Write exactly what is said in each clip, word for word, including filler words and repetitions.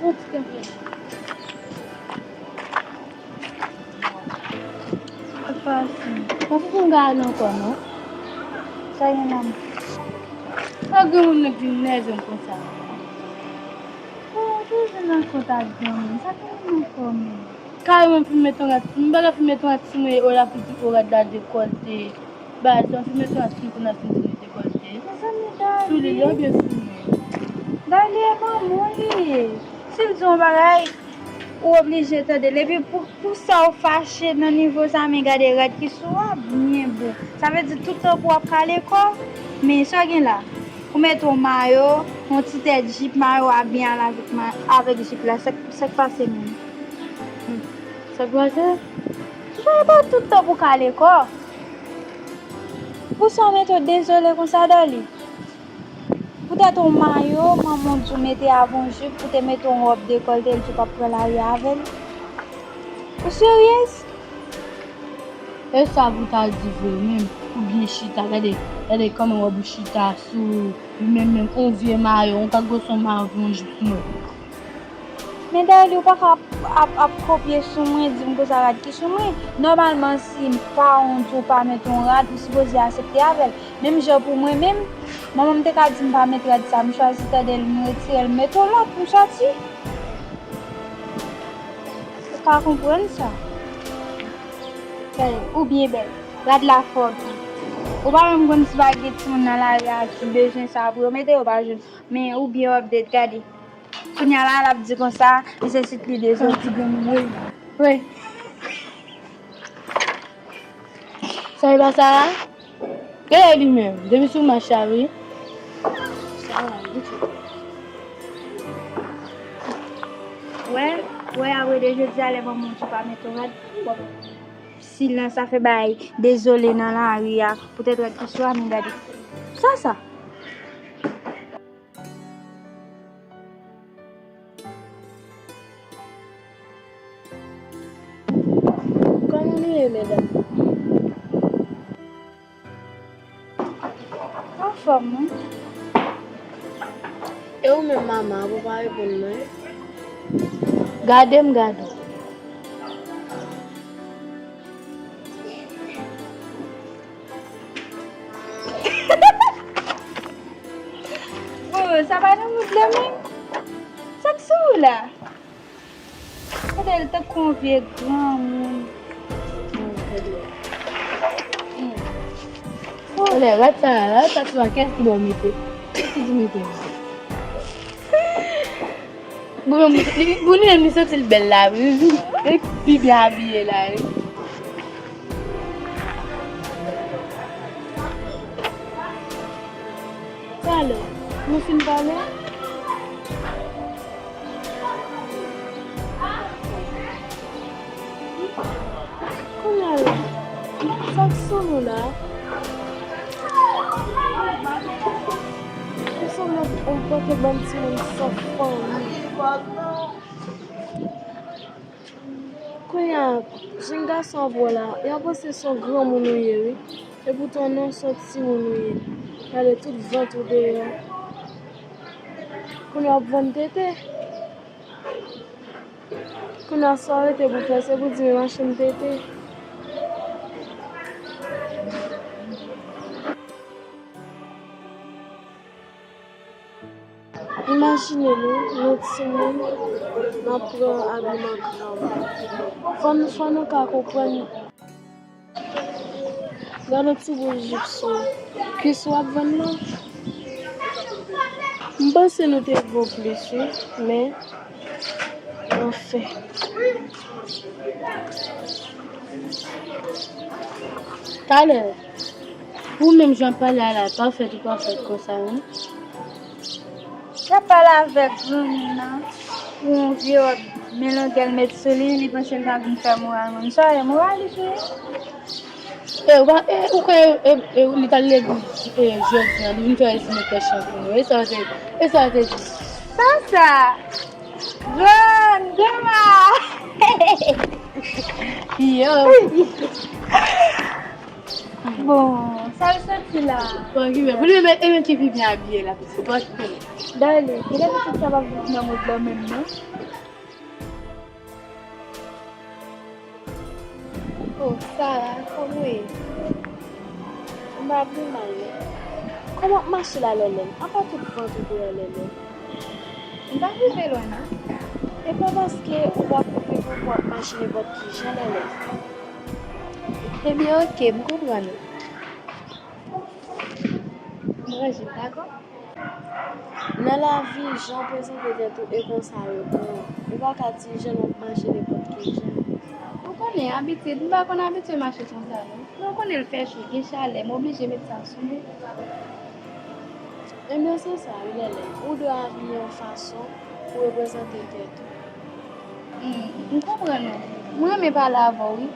Yon ti kanpe. Apa, pa fè m gade ankò, non. Sa gen la? Sa granmoun nan k vin nève m konsa? Oh, toujou nan kont ak granmoun. Sa granmoun nan fè menm? Kareman m fin met yon rad, m pa ka fin met yon rad sou mwen, e w la pou di o rad la dekòlte. Baz, m fin met yon rad sou mwen pou n ap fin di nou dekòlte. Mezanmi, Dali. Sou li, li byen sou mwen. Dali, e manman li ye. Si l di yon bagay, ou oblije tande l. Epi pou, pou sa w fache nan nivo sa, men gade rad ki sou a, byen bon. Sa vle di tout tan pou w ap kale kò w. Men sa w gen la, ou mete yon mayo, yon ti tèt jip, mayo a byen al avèk ma-, avèk jip la. Sa, sa k pase menm? Hmm. Sa k pase? Sa pa tout tan pou kale kò. Pou sa w mete w dezole konsa, Dali? Poutèt yon mayo, manman w di w mete avan yon jip, pou te mete yon wòb dekòlte, l di w p ap pran lari avè l. Ou serye? E sa pou w ta di vre menm, ou byen chita, gade, gade kòman wòb ou chita sou ou, menm, menm, yon vye mayo, yon kak gwo son mayo, yon jip sou mwen. Men Dali, ou pa ka ap, ap, ap kopye sou mwen, di m konsa rad ki sou mwen. Nòmalman, si paran w di w pa met yon rad, ou sipoze aksepte avè l. Menm jan pou mwen menm, manman m te ka di m pa met rad sa, m chwazi tande l, m retire l, m met yon lòt, m sòti. Ou ka konprann sa. Gade, ou byen bèl. Rad la fò tou. Ou pa menm konn si pa gen timoun nan lari a ki bezwen sa pou yo mete, yo pa jwenn. Men ou byen update, gade. Kounye a la, l ap di konsa, li se sit li dezòd. Ti granmoun, wi. Wi. Sa e pa sa la? Gade li menm, depi sou mach la, wi. Sa la, wi. Wè, wè, apre de jodi a, lè manman w di w pa mete rad, w ap silans, sa fè bagay dezole nan lari a, poutèt rad ki sou a, men gade. Sa, sa. Kòman nou ye, medam? Anfòm, wi. E ou menm, manman, ou pa reponn mwen? Gade m gade w. Oh, sa pa nan moud la menm? Sa k sou ou la? Gade l tankou yon vye granmoun. Tande, rad sa la, rad sa sou a, kiyès ki ba w mete? Kiyès ki di mete? Bon, li, bon, li menm, li santi l bèl la, wi. Li pi byen abiye la, wi. Talè, nou fin pale? Kounye a la, sa k sou nou la? Ou sanble yon pakèt bann timoun san fanmi. Kounye a, jenn gason ap wè w la, y a panse se yon granmoun ou ye, wi. Epoutan non, se yon timoun ou ye. Gade tout vant ou deyò. Kounye a w ap vann tete. Kounye a sa w rete pou fè, se pou di m mache m tete. Imajine nou, nou timoun, n ap pran abiman granmoun. Fò n, fò nou ka konprann. Gade yon ti bout jip sou ou. Kis w ap vann nan? M panse nou te vo plis, wi, men, anfen. Talè, ou menm jan pale a la, pa fèt ou pa fèt konsa, non? Y ap pale avèk granmoun nan pou yon vye wòb, men longè l met sou li, li panse l ka vin fè moral moun. Sa e moral li sou li? E, ou pa, e, ou kwè, e, e, li t al legliz, e, jodi a, li vin fè rezime kèsyon pou nou. E sa w te, e sa w te di? Sa, sa? Grann, granma! Yo! Bon, sa l santi la? Bon, ki bèl. Pou li menm, e menm ki pi byen abiye la, pitit. Bon, ki bèl. Dale, kilè pitit sa p ap viv nan mond lan menm, non? Oh, Sara, kòman w ye? M pa pi mal, non. Kòman w ap mache la, Lèlèn? Apa tout vant ou deyò, Lèlèn? M pa rive lwen, non. E pa paske ou pa pwouve pou w ap mache nenpòt ki jan, Lèlèn. Ebyen, oke, m konprann ou. M ranje, dakò? Nan lavi, jan w prezante tèt ou, e konsa yo pran w. Ou pa ka di jan w ap mache nenpòt ki jan. Ou konnen, abitid, m pa konn abitye mache konsa, non. Men w konnen l fè cho, gen chalè, m oblije met sa sou mwen. Ebyen, se sa, wi, Lèlèn. Ou dwe abiye yon fason pou w reprezante tèt ou. Hmm, m konprann ou. Mwen renmen pale avè w, wi,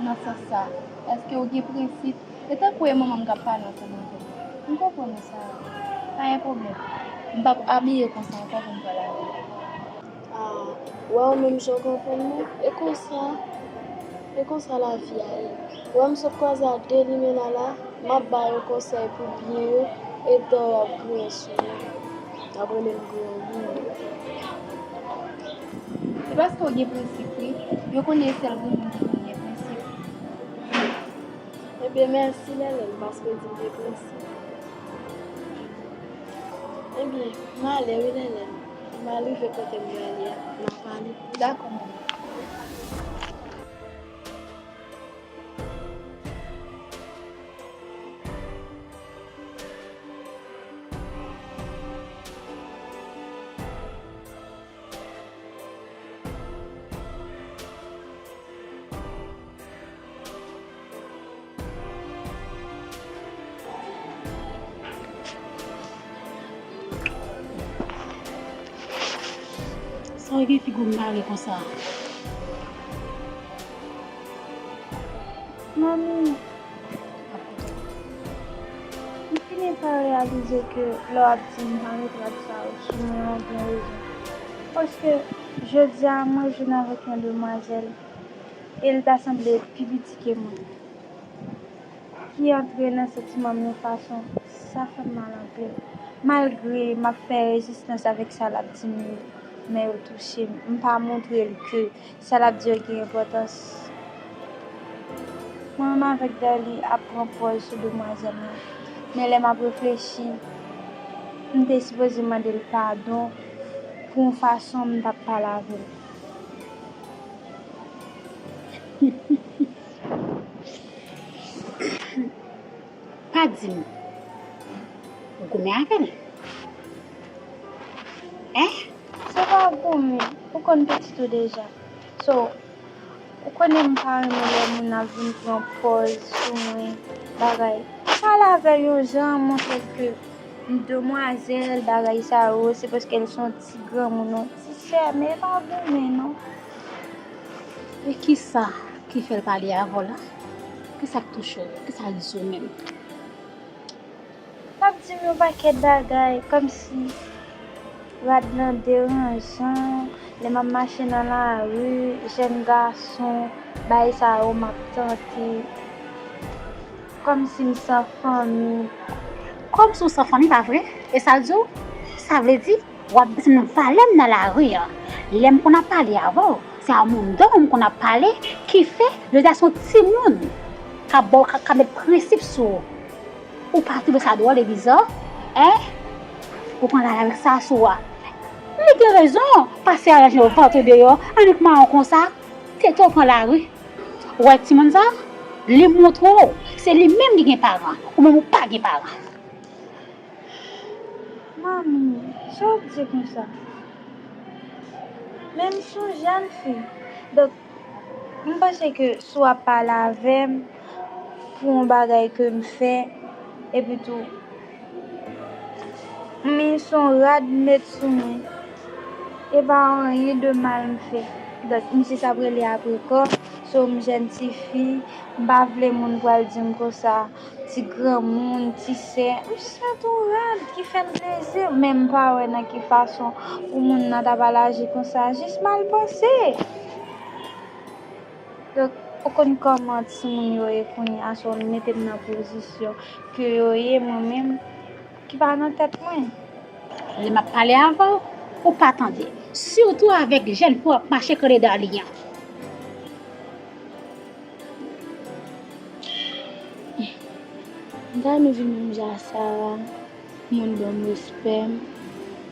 nan sans sa. Paske w gen prensip. E tankou e manman m k ap pale ansanm avè m. M konprann ou, Sara. Pa gen pwoblèm. M p ap abiye konsa ankò pou m pral avè w. Ah, w wè, ou menm jan w konprann mwen, e konsa, e konsa lavi a ye. Ou wè m sot kwaze ak de limena la, m ap ba yo konsèy pou byen yo, e dan yo ap griyen sou mwen. Y ap rele m griyen wi. Se paske w gen prensip, wi. Yo konnen e sèl granmoun ki konn gen prensip. Ebyen, mèsi, Lèlèn, paske w di m gen prensip. Ebyen, m ale wi, Lèlèn. M al rive kote m dwe ale a. N a pale. Dakò, manman. Sa w gen figi w mare konsa? Manmi, m fini pa reyalize ke lè w ap di m pa met rad sa yo sou mwen an, w gen rezon. Paske jodi a, mwen jwenn avèk yon demwazèl, e l ta sanble pi piti ke mwen, ki antre nan santiman m yon fason, sa fè m mal anpil. Malgre m ap fè rezistans avèk sa l ap di m yo, men yo touche m. M pa montre l ke sa l ap di yo gen enpòtans. Mwen menm avèk Darly ap pran pòz sou demwazèl lan. Men lè m ap reflechi, m te sipoze mande l padon pou yon fason m t ap pale avè l. Pa di m ou goumen avè l. Hein? Se pa goumen, ou konn pitit ou deja. So, ou konnen m pa renmen lè moun ap vin pran pòz sou mwen, bagay. Pale avè l yon jan, montre l ke m demwazèl, bagay sa yo, se paske l se yon ti granmoun, yon ti sè, men e pa goumen, non. E kisa ki fè l pale avè w la? Kisa k touche w? Kisa l di w menm? L ap di m yon pakèt bagay, kòmsi rad lan deranjan, lè m ap mache nan lari, jèn gason, bagay sa yo m ap tante, kòmsi m san fanmi. Kòmsi w san fanmi, pa vre? E sa l di w? Sa vle di, w ap desann valè m nan lari a. Lè m konn ap pale avè w, se a moun dòm m konn ap pale, ki fè jodi a se yon timoun k ap ba w, k ap, k ap met prensip sou ou. Ou pa twouve sa dwòl e biza? Hein? Ou pran lari avèk sa sou a. Li gen rezon, pase a ranje vant ou deyò, annik mawon konsa, tete w pran lari. Ou wè timoun sa? Li montre w, se li menm ki gen paran, ou menm ou pa gen paran. Manmi, sa w ap di konsa? Men m se yon jèn fi. Donk, m panse ke si w ap pale avè m pou yon bagay ke m fè, epi tou, m se yon rad m met sou mwen, e pa anyen de mal m fè. Donk, m se sa ap rele apre kò, so m jèn tifi, m pa vle moun pral di m konsa. Ti granmoun, ti sè, m jis met yon rad ki fè m plezi, men m pa wè nan ki fason pou moun nan ta pral aji konsa, jis mal panse. Donk, Ou konn kòman timoun yo ye kounye a, so w mete m nan pozisyon ke yo ye, mwen menm ki pa nan tèt mwen. Lè m ap pale avè w, ou pa tande. Sitou avèk jèn fi w ap mache kole Darly an. M ta renmen vin menm jan a Sara, pou moun ban m respè m,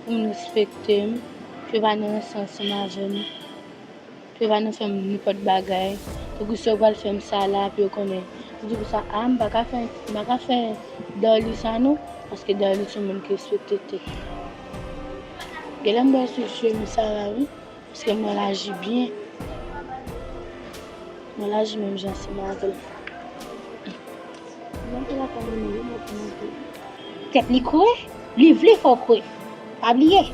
pou moun respekte m, pou yo pa nan ranse ansanm avè m, pou yo pa nan fè m nenpòt bagay. Tankou si yo pral fè m sa la, pou yo konnen. Se te pou sa, a, m pa ka fè, m pa ka fè Darly sa non, paske Darly se yon moun ki respekte tèt li. Genlè m pral swiv chemen Sara wi. Paske mwen laji byen. Mwen laji menm jan ansanm avè l. Tèt li kre, li vle fè w kre. Pa bliye,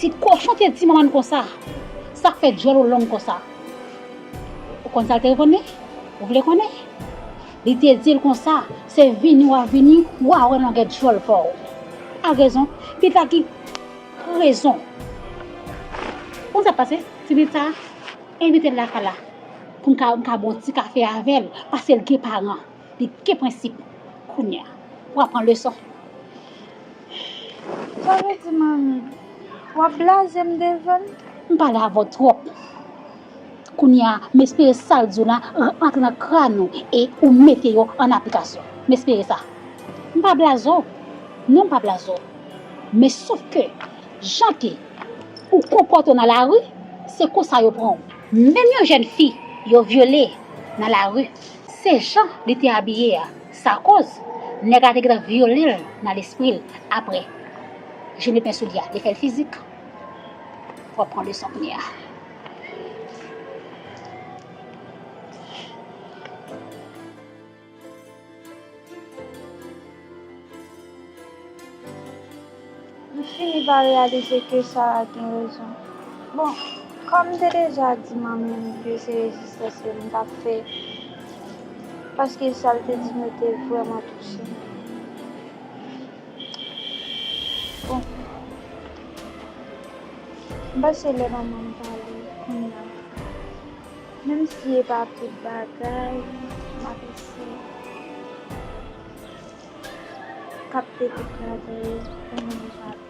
ti kochon te di manman l konsa, sa k fè djòl ou long konsa. Ou konn sa l te reponn li? Ou vle konnen? Li te di l konsa, se vini w ap vini, w a wè longè djòl pa w. Al rezon, pitit la ki rezon. Ou konn sa k pase? Timoun sa envite l lakay la pou m ka, m ka bwè yon ti kafe avè l, paske l gen paran, li gen prensip. Kounye a, w ap pran leson. Sa vle di, manmi, w ap blaze m devan l? M pale avè w twòp. Kounye a, m espere sa l di w la rantre nan kràn ou e ou mete yo an aplikasyon. M espere sa. M pa blaze w. Non, m pa blaze w. Men sòf ke jan ke ou konpòte w nan lari, se konsa yo pran w. Menm yon jèn fi yo vyole nan lari, se jan li te abiye a, sa koz nèg la te gentan vyole l nan lespri l. Apre, je ne pens sou li a, li fè l fizik. W ap pran leson kounye a. M fini pa reyalize ke Sara gen rezon. Bon, kòm m te deja di manmi m ke se rezistans ke m t ap fè, paske sa l te di m yo te vrèman touche m. Bon, m panse lè manman m pale kounye a, menm si e pa tout bagay, m ap eseye kapte tout bagay pou mwen.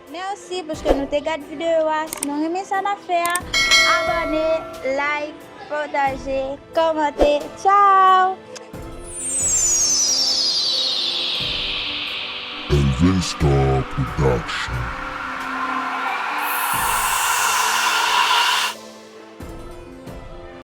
Mèsi paske nou te gad videyo a. Si nou renmen sa n ap fè a, abòne, like, pataje, kòmante. Tchao! Elven Star Production.